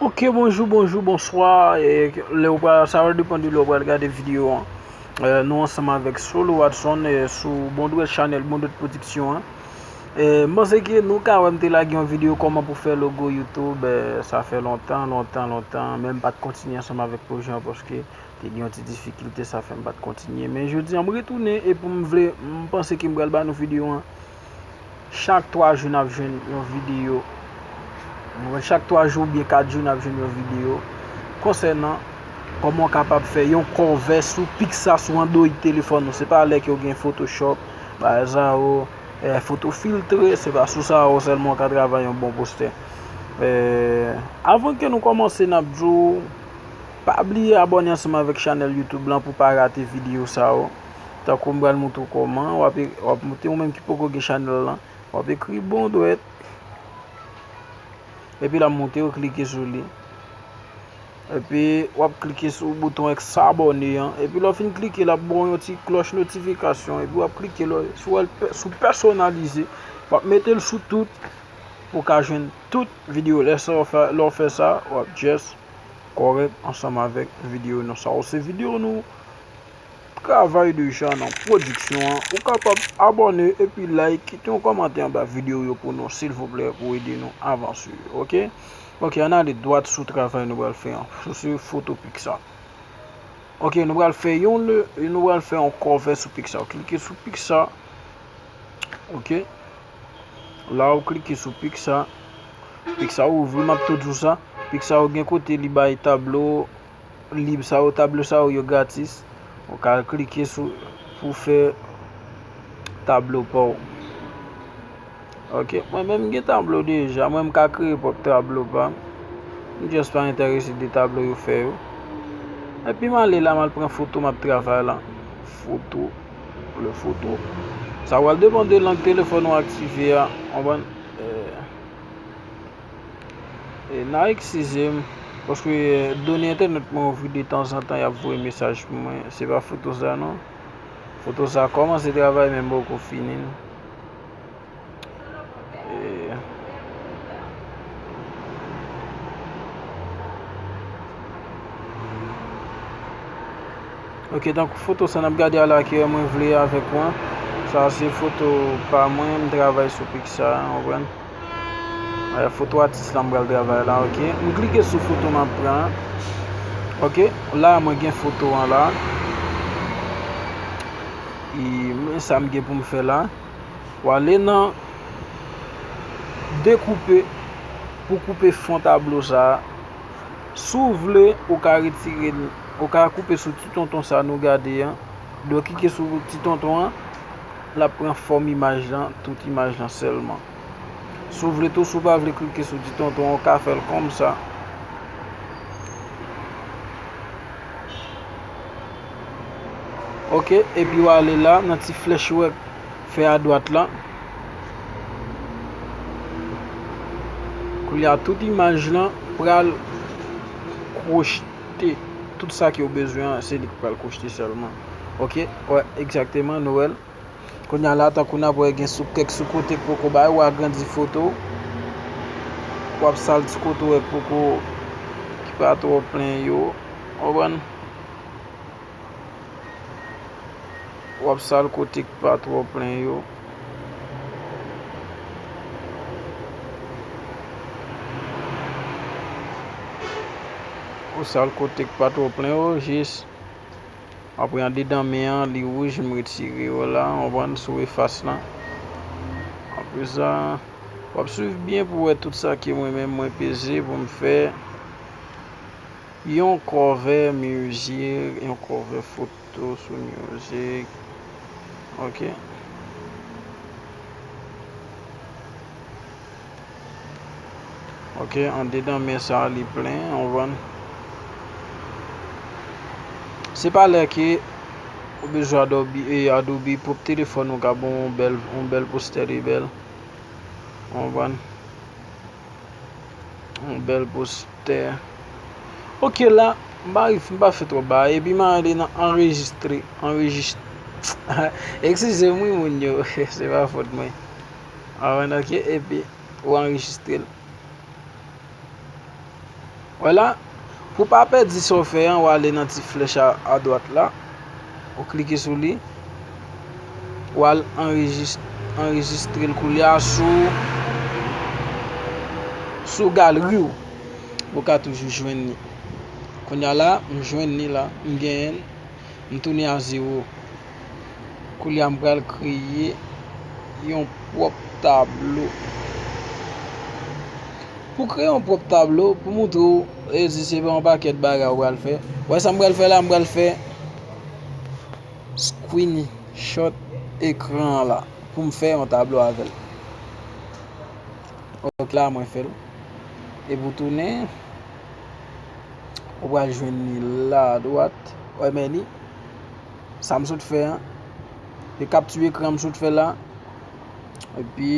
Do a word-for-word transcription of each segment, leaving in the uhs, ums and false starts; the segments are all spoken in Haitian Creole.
Ok, bonjou, bonjou, bonswa. E, lè w pral, sa va depann de lè w pral gade videyo an. E, nou ansanm avèk Solo Watson, e, sou Bon Dwèt Chanèl, Bon Dwèt Pwodiksyon an. E, m panse ke nou ka wè m te lage yon videyo kòman pou fè logo YouTube. E, sa fè lontan, lontan, lontan, men m pa t kontinye ansanm avèk pwojè an paske te gen yon ti difikilte, sa fè m pa t kontinye. Men jodi a, m retounen epi m vle, m panse ke m pral ba nou videyo an. Chak twa jou n ap jwenn yon videyo. Nou wè, chak twa jou oubyen kat jou n ap jwenn yon videyo konsènan kòman w kapab fè yon kòvè sou Picsa sou Android telefòn ou. Se pa lè ke w gen Photoshop, bagay sa yo, e, foto filtre, se pa sou sa yo sèlman w ka travay yon bon postè. E, avan ke nou kòmanse, n ap di w, pa bliye abòne ansanm avèk chanèl YouTube lan pou w pa rate videyo sa yo. Tankou m pral montre w kòman, w ap, w ap montre ou menm ki poko gen chanèl lan, w ap ekri Bon Dwèt. Epi l ap montre w klike sou li. Epi w ap klike sou bouton ek s'abonner an. Epi lè w fin klike, l ap ba w yon ti klòch notifikasyon. Epi w ap klike lè, si w wè l pè-, sou pèsonalize, w ap mete l sou tout pou w ka jwenn tout videyo. Lè sa w fè, lè w fè sa, w ap just kòrèk ansanm avèk videyo nou. Sa yo se videyo nou. Travay deja nan pwodiksyon an. Ou kapab abòne epi like, kite yon kòmantè anba videyo yo pou nou, silvouplè, pou ede nou avanse, ok? Ok, ann ale dwat sou travay nou pral fè an, sou se foto Picsa. Ok, nou pral fè yon le, nou pral fè yon kòvè sou Picsa. Klike sou Picsa. Ok. La ou klike sou Picsa. Picsa ouvri, m ap tou di w sa. Picsa ou gen kote li bay tablo lib sa yo, tablo sa yo, yo gratis. Ou ka klike sou pou fè tablo pa w. Ok, mwen menm m gen tablo deja, mwen m ka kreye pwòp tablo pa m. M just pa enterese de tablo yo fè yo. Epi m ale la, m al pran foto m ap travay la. Foto, le foto. Sa pral depann de lang telefòn ou aktive a, konprann? E, e, n a eskize m, paske, e, done entènèt mwen ouvri de tanzantan, y ap voye mesaj pou mwen. Se pa foto sa non. Foto sa kòmanse travay, men m poko fini l. E, ok, tankou foto sa n ap gade a la ke mwen vle avèk mwen. Sa se foto pa mwen, m travay sou Picsa, w konprann? E, foto atis la m pral travay la, ok. M klike sou foto m ap pran an. Ok, la mwen gen foto an la. E, men sa m gen pou m fè la. W ale nan dekoupe pou koupe fon tablo sa a. Si w vle, ou ka retire l, ou ka koupe sou ti tonton sa nou gade an. Donk, klike sou ti tonton an, l ap pran fòm imaj lan, tout imaj lan sèlman. Si w vle tou, si w pa vle klike sou ti tonton an, ou ka fè l kòmsa. Ok, epi w ale la, nan ti flèch ou wè fè adwat la. Kounye a, tout imaj lan pral kwochte. Tout sa ke w bezwen an, se li k pral kwochte sèlman. Ok, wè, egzakteman, nou wè l. Kounye a la, tankou n ap wè, gen sou kèk sou kote k poko bay, w agrandi foto. W ap sal ti kote w wè k poko, ki pa twò plen yo. Konprann? W ap sal kote k pa twò plen yo. Ou sal kote k pa twò plen yo, jis apre andedan men an, li wouj, m retire yo la, w konprann, sou efas lan. Apre sa, w ap swiv byen pou wè tout sa ke mwen menm mwen peze pou m fè. Yon kòvè mizik, yon kòvè foto sou mizik. Ok. Ok, andedan men sa a li plen, w konprann. Se pa lè ke ou bezwen Adobe, e, Adobe pwòp telefòn ou ka ba w yon bèl, yon bèl postè li bèl. W konprann. Yon bèl postè. Ok, la, m pa rive, m pa fè twòp bagay. Epi m ale nan anrejistre. Anrejis-, eskize m wi, moun yo. Se pa fòt mwen. Avan, ok, epi ou anrejistre l. Wè la, pou pa pèdi sa w fè an, w ale nan ti flèch a, adwat la, ou klike sou li, w al anrejis-, anrejistre l koulye a sou, sou galri w. Ou ka toujou jwenn li. Kounye a la, m jwenn li la, m genyen l, m tounen a zewo. Koulye a, m pral kreye yon pwòp tablo. Pou kreye yon pwòp tablo, pou montre w, e di se pa yon pakèt bagay ou pral fè. Wè sa m pral fè la, m pral fè screenshot ekran an la pou m fè yon tablo avè l. Ok, la mwen fè l. Epi w tounen, ou pral jwenn li la adwat. Wè, men li, sa m sot fè an. E kapti ekran m sot fè la. Epi,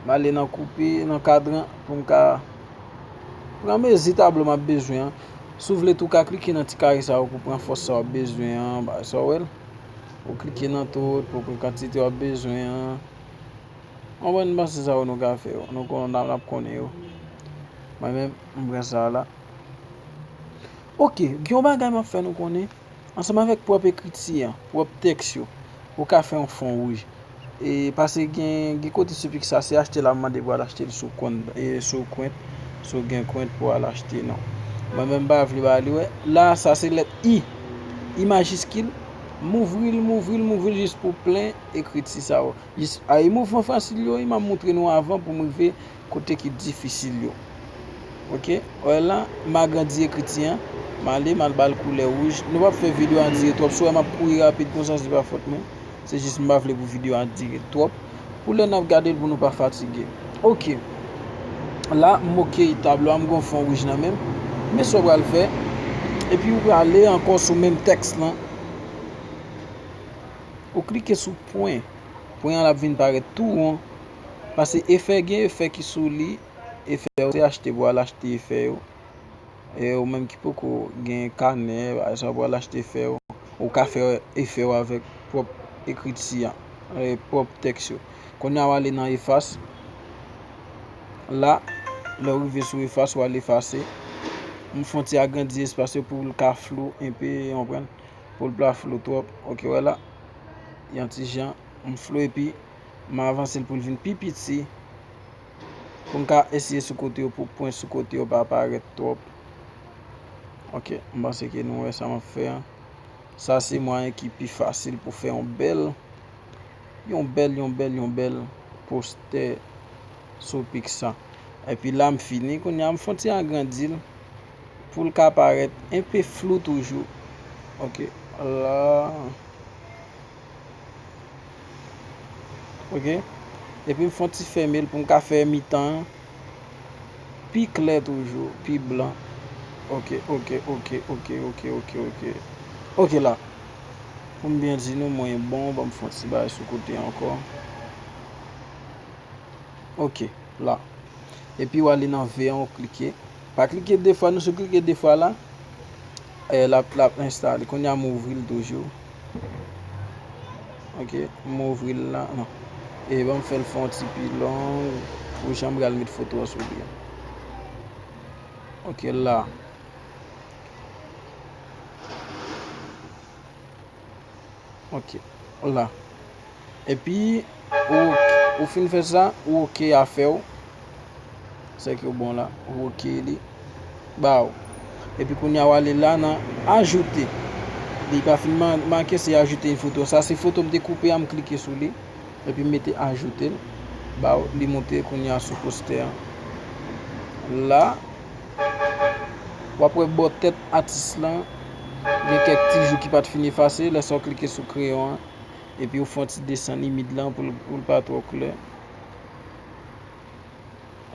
m ale nan koupe, nan kadran, pou m ka pran mezi tablo m ap bezwen an. Si w vle tou, w ka klike nan ti kare sa yo pou pran fòs sa w ap bezwen an, bagay sa w wè l. Ou klike nan tout pou pran kantite w ap bezwen an. Konprann, m panse sa yo nou ka fè yo. Nou konn, n ap konnen yo. Mwen menm, m pran sa la. Ok, gen yon bagay m ap fè nou konnen. Ansanm avèk pwòp ekriti an, pwòp tèks yo, ou ka fè yon fon wouj. E, pase gen, gen kote sou Pixar, se achte l ap mande pou al achte l sou kont, e, sou Qwint, si w gen Qwint pou al achte, non. Mwen menm, m pa vle ba li, wè. La, sa se lèt I. I majiskil. M ouvri l, m ouvri l, m ouvri l jis pou plen ekriti sa yo. Jis, a, e mouvman fasil yo, wi, m ap montre nou avan pou m rive kote ki difisil yo. Ok? Wè la, m agrandi ekriti an. M ale, m al ba l koulè wouj. Nou p ap fè videyo a dire twòp. Si w wè m ap kouri rapid konsa, se pa fòt mwen. Se jis m pa vle pou videyo a dire twòp. Pou lè n ap gade l, pou nou pa fatige. Ok. La, m ok tablo a, m gon fon wouj nan men m. Men sa w pral fè. Epi ou prale ankò sou menm tèks lan. Ou klike sou pwen. Pwen an l ap vin parèt tou won. Pase efè, gen efè ki sou li. Efè yo se achte pou al achte efè yo. E ou menm ki poko gen kanè, pa egzanp, ou al achte efè yo. Ou ka fè efè yo avèk pwòp ekriti an, e, pwòp tèks yo. Kounye a w ale nan efas. La, lè w rive sou efas, w al efase. M fè yon ti agrandi espas yo pou l ka flou enpe, w konprann? Pou l pa flou twòp. Ok, wè la. Yon ti jan, m flou epi m avanse l pou l vin pi piti. Pou m ka eseye sou kote yo, pou pwen sou kote yo pa parèt twòp. Ok, m panse ke nou wè sa m ap fè an. Sa se mwayen ki pi fasil pou fè yon bèl, yon bèl, yon bèl, yon bèl postè sou Pixar. Epi la, m fini. Kounye a, m fè yon ti agrandi l pou l ka parèt enpe flou toujou. Ok, la. Ok. Epi m fè yon ti fèmen l pou m ka fè mitan an pi klè toujou, pi blan. Ok, ok, ok, ok, ok, ok, ok. Ok la. Pou m byen di nou, mwen bon, ban m fè yon ti bagay sou kote ankò. Ok, la. Epi w ale nan V an, w klike. Pa klike de fwa, non, si w klike de fwa la, e, l ap, l ap enstale. Kounye a, m ouvri l toujou. Ok, m ouvri l la. Non. E ban m fè l fè yon ti pi long pou jan m pral met foto a sou li an. Ok, la. Ok, la. Epi, ou, ou fin fè sa, ou ok afè w. Sa ki bon la, ou ok li. Ba w. Epi kounye a, w ale la nan ajoute. Li pa fin ma-, make se ajoute yon foto. Sa se foto m te koupe a, m klike sou li. Epi m mete ajoute l. Ba w, li moute kounye a sou postè an. La, w ap wè bò tèt atis lan, gen kèk ti jou ki pa t fin efase. Lè sa w klike sou kreyon an, epi w fè yon ti desann imid lan pou l, pou l pa twò klè.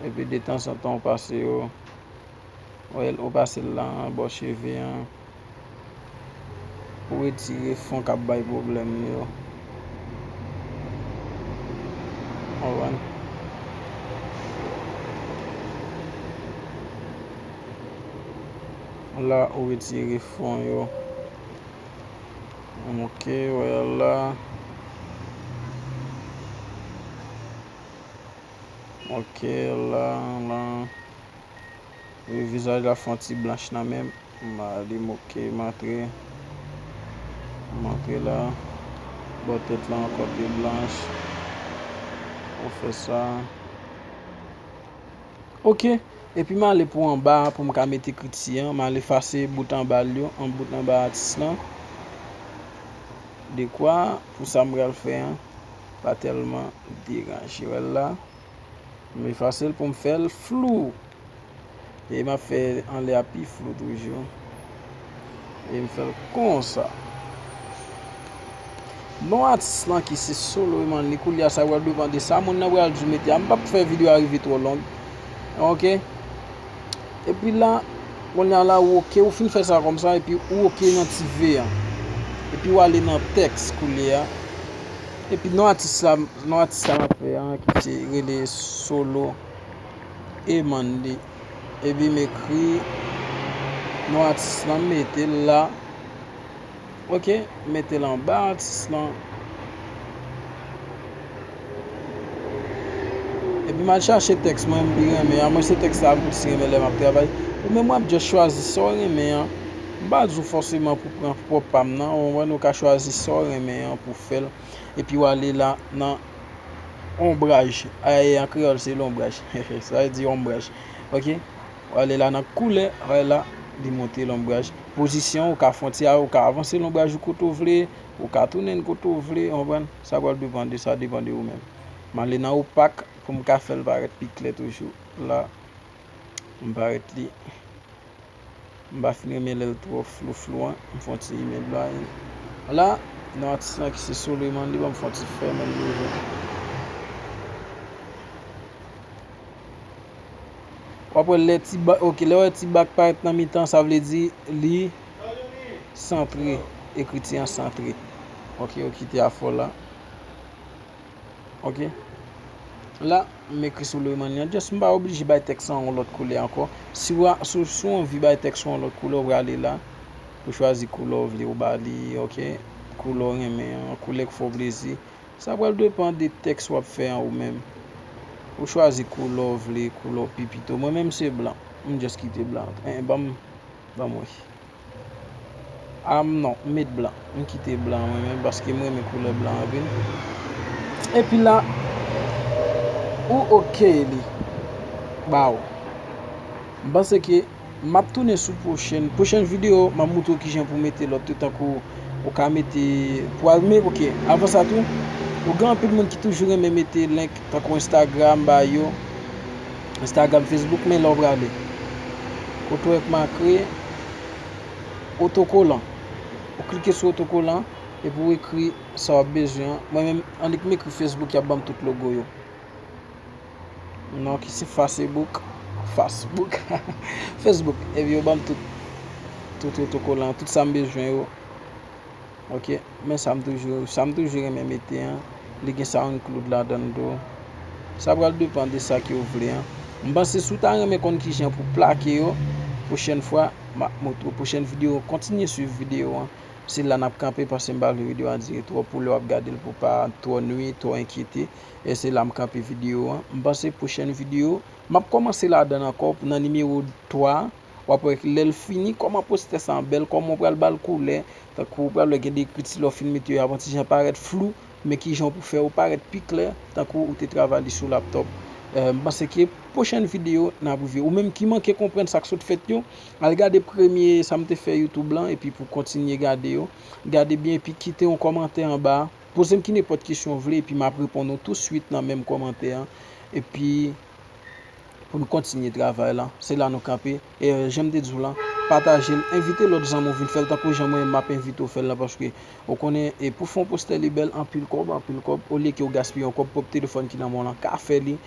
Epi detanzantan w pase yo, w, w pase l la, bò cheve an. Pou retire fon k ap bay pwoblèm yo. Konprann? La, ou retire fon yo. Ok, wè la. Ok, la, la. E vizaj la fè yon ti blanch nan men m. M ale, m oke, m antre. M antre la. Bò tèt la ankò te blanch. Ou fè sa. Oke. Epi m ale pou anba a pou m ka mete ekriti an. M al efase bout anba l yo, an bout anba atis lan. Dekwa pou sa m pral fè an pa tèlman deranje. Wè l la. M efase l pou m fè l flou. E m ap fè anlè a pi flou toujou. E m fè l konsa. Non atis lan ki se Solo Emanly, koulye a sa pral depann de sa moun nan pral di w mete a. M p ap fè videyo a rive twò long. Oke? Epi la, kounye a la, ou oke, ou fin fè sa kòmsa, epi ou oke nan ti V an. Epi ou ale nan tèks koulye a. Epi non atis la, non atis la m ap fè an, ki se rele Solo Emanly. Epi m ekri non atis lan, m mete l la. Oke, m mete l anba atis lan. Epi m al chache tèks mwen m pi renmen an. Mwen se tèks sa m plis renmen lè m ap travay. Ou menm w ap just chwazi sa w renmen an. M pa di w fòseman pou pran pwòp pa m nan. Ou konprann, ou ka chwazi sa w renmen an pou fè l. Epi w ale la nan onbraj. Ay, an kreyòl, se lonbraj. Sa vle di onbraj. Oke? W ale la nan koulè, w ale la, li montre lonbraj. Pozisyon, ou ka fè yon ti, ou ka avanse lonbraj ou kote w vle, ou ka tounen l kote w vle, w konprann? Sa pral depann de sa, depann de ou menm. M ale nan opak pou m ka fè l parèt pi klè toujou. La, m parèt li. M pa fin renmen lè l twò flou flou an. M fè yon ti men blan. La, non atis lan ki se Solo Emanly, ban m fè yon ti fèmen l toujou. W ap wè lè ti bak, oke, lè w wè ti bak parèt nan mitan, sa vle di li santre, ekriti an santre. Oke, ou kite afò la. Oke. La, m ekri Solo Emanly an. Just m pa oblije bay tèks lan yon lòt koulè ankò. Si w a, si, si w anvi bay tèks lan yon lòt koulè, ou prale la. Ou chwazi koulè w vle, ou ba li, oke. Koulè w renmen an, koulè k fè w plezi. Sa pral depann de tèks w ap fè an ou menm. Ou chwazi koulè w vle, koulè w pi pito. Mwen menm se blan. M just kite blan. En, ban m, ban m wè. Ah, non, m met blan. M kite blan mwen menm paske m renmen koulè blan anpil. Epi la, ou oke li ba w. M panse ke m ap tounen sou pwochèn, pwochèn videyo, m ap moutre w kijan pou mete lòt yo, tankou ou ka mete, pou al, men, oke, avan sa tou, ou gen anpil moun ki toujou renmen mete link, tankou Instagram, ba yo, Instagram, Facebook, men lè w prale. Kote w wè k make otokolan. Ou klike sou otokolan epi w ekri sa w ap bezwen an. Mwen menm, annik m ekri Facebook, y ap ban m tout logo yo. Non, ki se Facebook, Facebook, Facebook. Epi yo ban m tout, tout otokolan, tout sa m bezwen yo. Oke, men sa m toujou, sa m toujou renmen mete an, li gen SoundCloud ladan l tou. Sa pral depann de sa ke w vle an. M panse si w ta renmen konn kijan pou plake yo, pwochèn fwa, m ap montre w. Pwochèn videyo, kontinye swiv videyo an. Se la n ap kanpe paske m pa vle videyo a dire twòp pou lè w ap gade l pou pa twò nwi, twò enkyete. E se la m kanpe videyo an. M panse pwochèn videyo, m ap kòmanse ladan l ankò nan nimewo twa a. W ap wè lè l fini, kòman postè sa an bèl, kòman w pral ba l koulè, tankou w pral wè gen de ekriti lè w fin mete yo, y ap yon ti jan parèt flou, men kijan w pou fè yo parèt pi klè, tankou ou te travay li sou laptòp. Eh, m panse ke pwochèn videyo, n ap rive. Ou menm ki manke konprann sa k sot fèt yo, al gade premye sa m te fè YouTube lan, epi pou kontinye gade yo. Gade byen, epi kite yon kòmantè anba. Poze m ki nenpòt kesyon w vle, epi m ap reponn ou tousuit nan menm kòmantè an. Epi, pou n kontinye travay la. Se la nou kanpe. E, jan m te di w lan, pataje l, envite lòt zanmi w vin fè l tankou jan mwen menm m ap envite w fè l lan, paske ou konnen, e pou fè yon postè li bèl, anpil kòb, anpil kòb, olye ke w gaspiye yon kòb, pwòp telefòn ki nan men w lan ka fè li.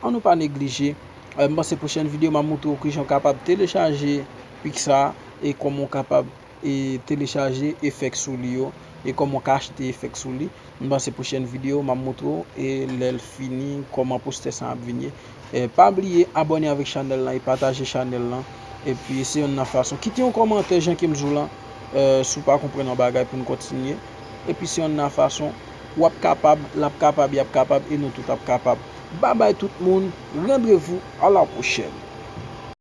Ann nou pa neglije. E, m panse pwochèn videyo m ap moutre w kijan w kapab telechaje Pixar e kòman w kapab e telechaje efèk sou li yo, e kòman w ka achte efèk sou li. M panse pwochèn videyo, m ap moutre w, e lè l fini, kòman postè sa ap vin ye. E, pa bliye abòne avèk chanèl lan e pataje chanèl lan. Epi se yonn nan fason. Kite yon kòmantè jan ke m di w lan, e, si w pa konprann yon bagay pou n kontinye. Epi se yonn nan fason, w ap kapab, l ap kapab, y ap kapab, e nou tout ap kapab. Babay tout moun, randevou a la pwochèn.